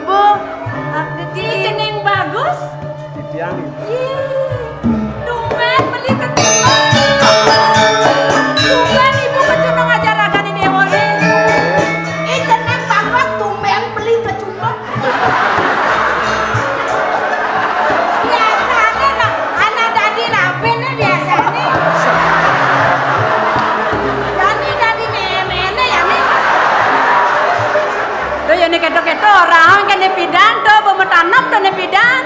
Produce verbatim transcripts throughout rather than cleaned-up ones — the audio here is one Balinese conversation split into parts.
Bu, ah, Diti. Ih, cening bagus. Titiang. Ih, tumben beli ketimbang. Tumben ibu kecundong aja ragané déwa né. Ih, cening bagus, tumben beli kecundong. Biasané nah, anak dadi napi né biasané. Dadi, dadi méméné ya né. Duh, ya né kéto-kéto orang kéné pidan to, ba matanep to né pidan.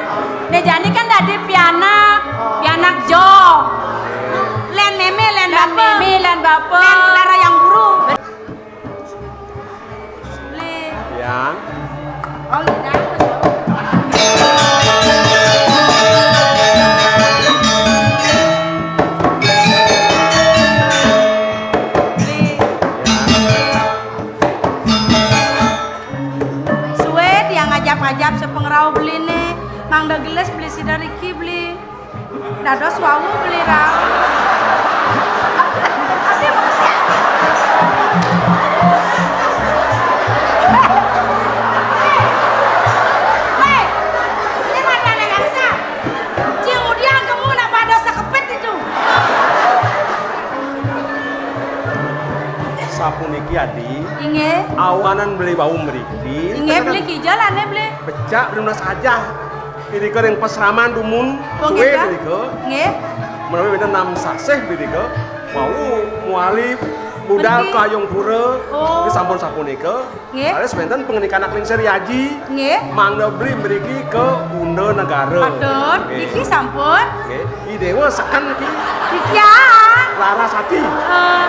Né jani kan dadi pianak, pianak jo. Lén mémé, lén bapa. Mémé, lén bapa. Lén Clara yang guru. Beli. Yang. Oh, iya. Beli. Sué tiang ajap-ajap sapangrauh beliné, mangda gelis beli sida riki beli. Dados wau beli rauh. Hei, ini matané Gangsa. Cing udiang kemu nak pada sakepit itu. Sapuniki, Adi. Inggih. Awanan beli wau mriki. Inggih, beli kijel ané beli. Becak beli nunas ajah. Irika ring pasraman dumun. Oh, sué nggih, Kak. Irika. Nggih. Menawi wénten enam sasih irika. Wau mawali budal mriki. Kayung pura. Oh. Niki sampun sapunika. Nggih. Raris wénten pangandikan Klingsir Aji. Nggih. Mangda beli mriki ka Unda Negara. Patut. Nggih. Niki sampun. Nggih. I Déwa seken niki. Niki ya. Larasati. Eh.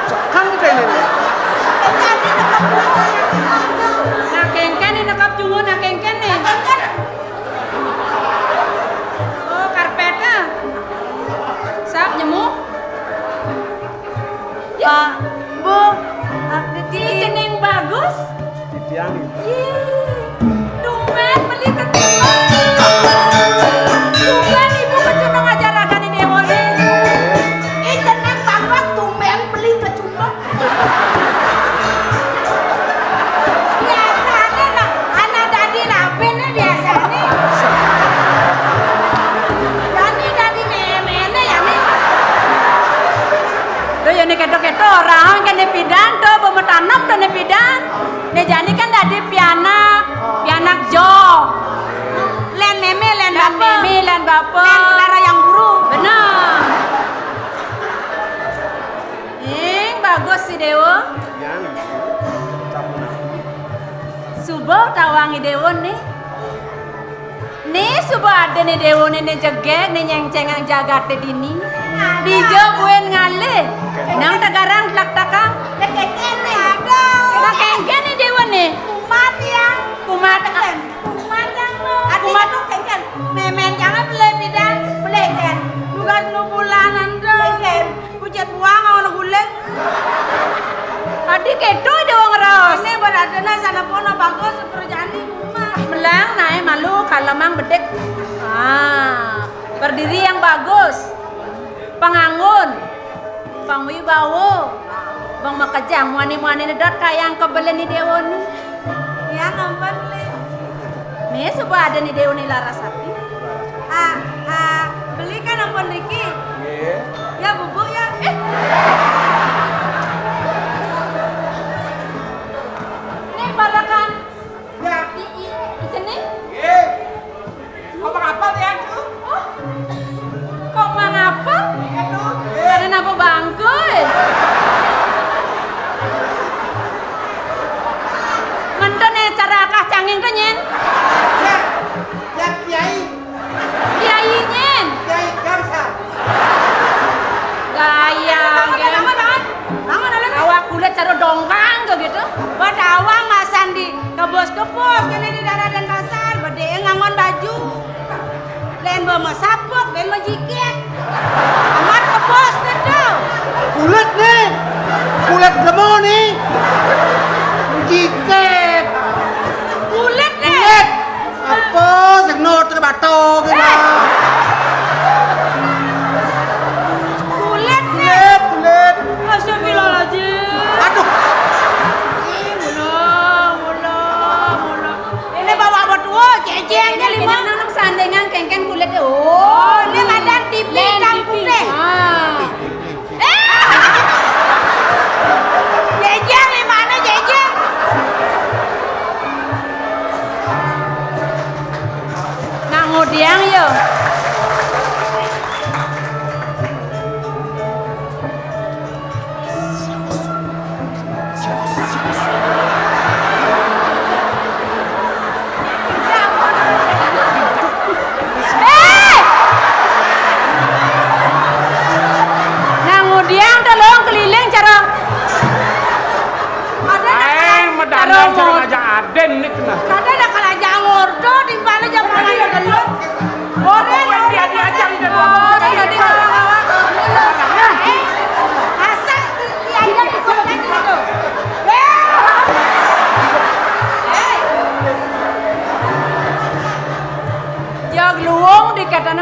Seken kéné. Nah, kéngkén né nekap jungo, nah, kéngkén né. Oh, karpét, ah. Sap nyemu. Pak, Bu, ah, Diti. Ih, cening bagus. Titiang. Ih, tumben beli ketimbang. Tumben ibu kecundong aja ragané déwa né. Ih, cening bagus, tumben beli kecundong. Biasané nah, anak dadi napi né biasané. Dadi, dadi méméné ya né. Duh, ya né kéto-kéto orang kéné pidan to, ba matanep to né pidan. Né jani kan dadi pianak, pianak jo. Lén mémé, lén bapa. Lén mémé, lén bapa. Lén Clara yang guru. Bener. Ing, bagus I Déwa. Yan, sampun. Suba tawang I Déwa né. Né suba ada né Déwa né, né jegég, né nyéngcéngang jagaté dini. Dija buin ngalih. Nang tegarang tlak-tlakang. Aduh. Nah, kéngkén né Déwa né. Kumat ya. Kumat. Kumat yang lo. Kumat. Aduh, kéngkén. Mémén jangan beli pidan. Beli kén. Dugas nu bulanan dong. Kéngkén. Kucet buang, awan guling. Adi kéto I Déwa ngraos. Né berada nah sana pono bagus kerjaan di rumah. Melang naé malu kalemang bedik. Ah, berdiri yang bagus. Panganggon. Pangwibawa. Bang makejang muani-muani nedot kayang kebelin I Déwa né. Ya, ampun, Beli. Né, suba ada né Déwa né Larasati. Ah, ah, Beli kan ampun riki. Nggih. Ya, bubuk ya. Eh. Né balakan. Ya. I, i, i cening? Nggih. Kok mangapal ya, Cuk? Oh. Kok mangapal? Iya, Cuk. Ada napa bangku, eh? Ngenten, eh, cara akah canging to, nyen? Ya, ya, Kiai. Kiai, nyen. Kiai Kamsa. Gaya, bangun, bangun, bangun. Bangun, bangun. Awak kulit cara dongkang ke gitu. Buat awang masan di kebos-kebos, kene di daerah Denpasar, bede ngangon baju. Lén ba masaput, lén majikit. Amat kebos to. Kulit né. Kulit jemo né. Majikit. Kulit né. Kulit. Apa sing nutup bato kena? Kulit né. Kulit, kulit. Astagfirullahaladzim. Aduh. Ih, mula, mula.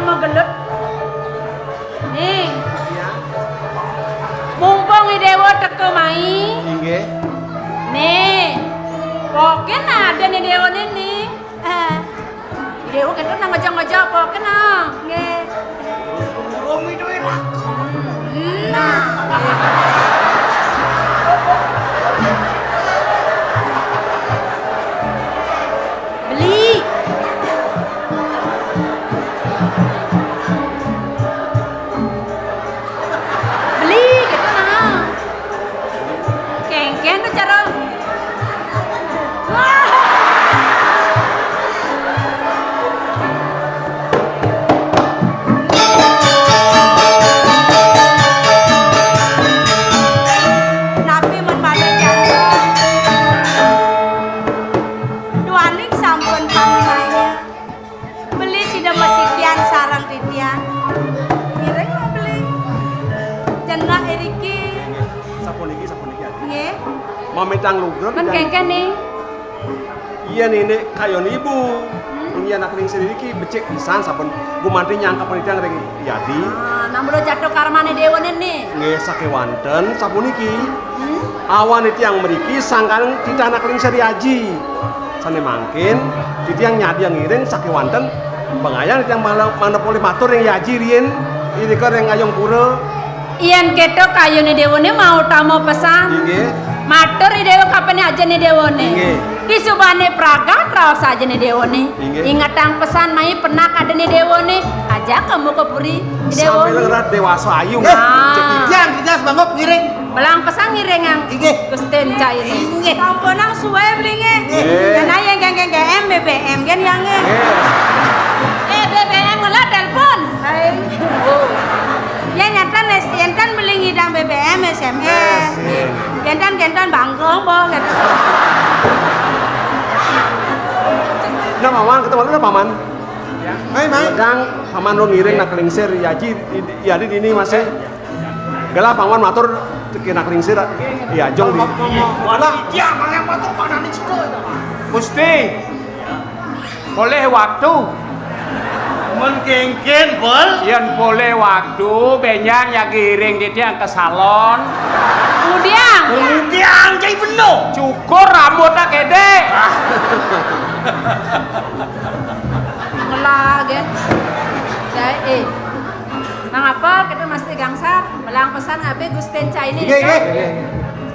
Magelut. Nih. Mumpung I Déwa teka mai. Inggih. Nih. Pokin ada nih Déwa nih. Eh. I Déwa kéto nang ngejang-ngejang pokin ah. Nggih. Nah. Beli. Beli gitu nah. Kéngkén tuh cara. Napi men malih jangkung. Duaning sampun pamimanya. Beli sida masikian sareng titiang. Ngiring mah beli. Jenak iriki. Sapuniki, sapuniki, Adi. Nggih. Mamitang lugra. Kan titiang kéngkén nih. Iya, Nénék, kayun ibu. Hmm. Inggih anak lingsir iriki becik pisan sampun gumanti nyangkep titiang ring yadi. Ah, nah mula jatuh karmane déwané nih. Nggih, sakéwanten sapuniki. Hmm? Awan titiang mriki sangkan titah anak lingsir aji. Sané mangkin titiang nyadiang ngiring sakéwanten pangayah titiang mala-, mangda polih matur ring yaji riin irika ring Ayung Pura. Yén kéto kayuné déwané mautama pesan. Inggih. Matur I Déwa kapining ajené déwané. Inggih. Disubané pragat raos ajené déwané. Inggih. Ingetang pesan mai penak ajené déwané. Aja ka muka puri I Déwa. Sambil ngerat dewasa ayu. Nggih. Ah. Cek titiang, titiang semangup ngiring. Belang pesan ngiringang. Inggih. Gustin cai ini. Inggih. Sampunang suwe beli nggih. Nggih. Karena yang geng geng G M B B M kan yang nggih. Nggih. Eh, B B M ngelah telepon. Hai. Oh. Ya nyata nes, enten beli ngidang B B M S M S. Yes, yes. Enten enten bangkong boh gitu. Nah, Paman, ketemu dulu, Paman. Hai, Mang. Dang, Paman lu ngiring nak lingsir, Yaji, Yadi dini masih. Gelah Paman matur teki nak lingsir, ya jong di. Mana? Iya, Mang yang matur mana nih sudah itu, Mang? Gusti. Polih waktu. Mun kéngkén, Bol? Yén polih waktu, bénjang ya giring titiang ka salon. Kemudian. Kemudian, cai beno. Cukur rambutnya kédé. Ah. Ngelah, gén. Cai, eh. Mang Apel, kita mesti gangsar. Belang pesan abis Gustin cai ini. Nggih, nggih. Nggih, nggih.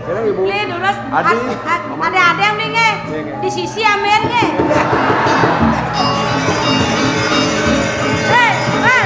Silakan, Ibu. Beli durus. Adi. Ad-, ad-, ada-ada yang beli nggih. Nggih, nggih. Di sisi amin nggih. Hei, hei.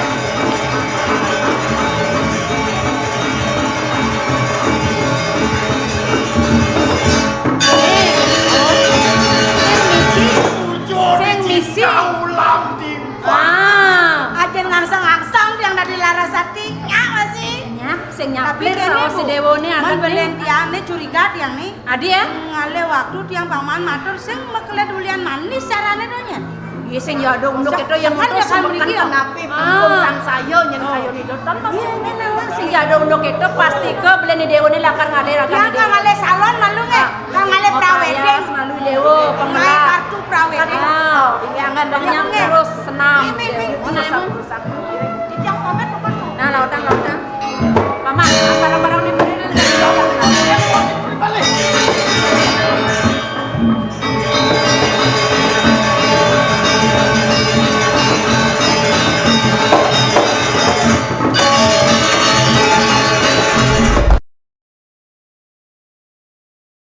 Sing misi. Sing misi. Wah, aja ngangsang-angsang yang dari Larasati. Nyak masih. Nyak, sing tapi nyaplir kene, raos Bu, déwané mun adat belen nih. Tiang nih curiga tiang nih. Adi ya? Ngalih waktu tiang Paman matur sing mekelet ulian manis carane donya. Iya, sing ya ada unduk itu yang sing kan mutus dia kan mriki ya. Napi pun sang saya nyen saya nih dotan. Iya, ini memang sing ya ada unduk itu pasti ke belen déwané lakar ngalih lakar. Tiang ngalih salon malu nggih. Ah. Kang ngalih prawedding. Malu déwa, pengelah. Kartu prawedding. Ah. Oh, ini angan banyak terus senam. Ini, ini, ini. Rusak, rusak.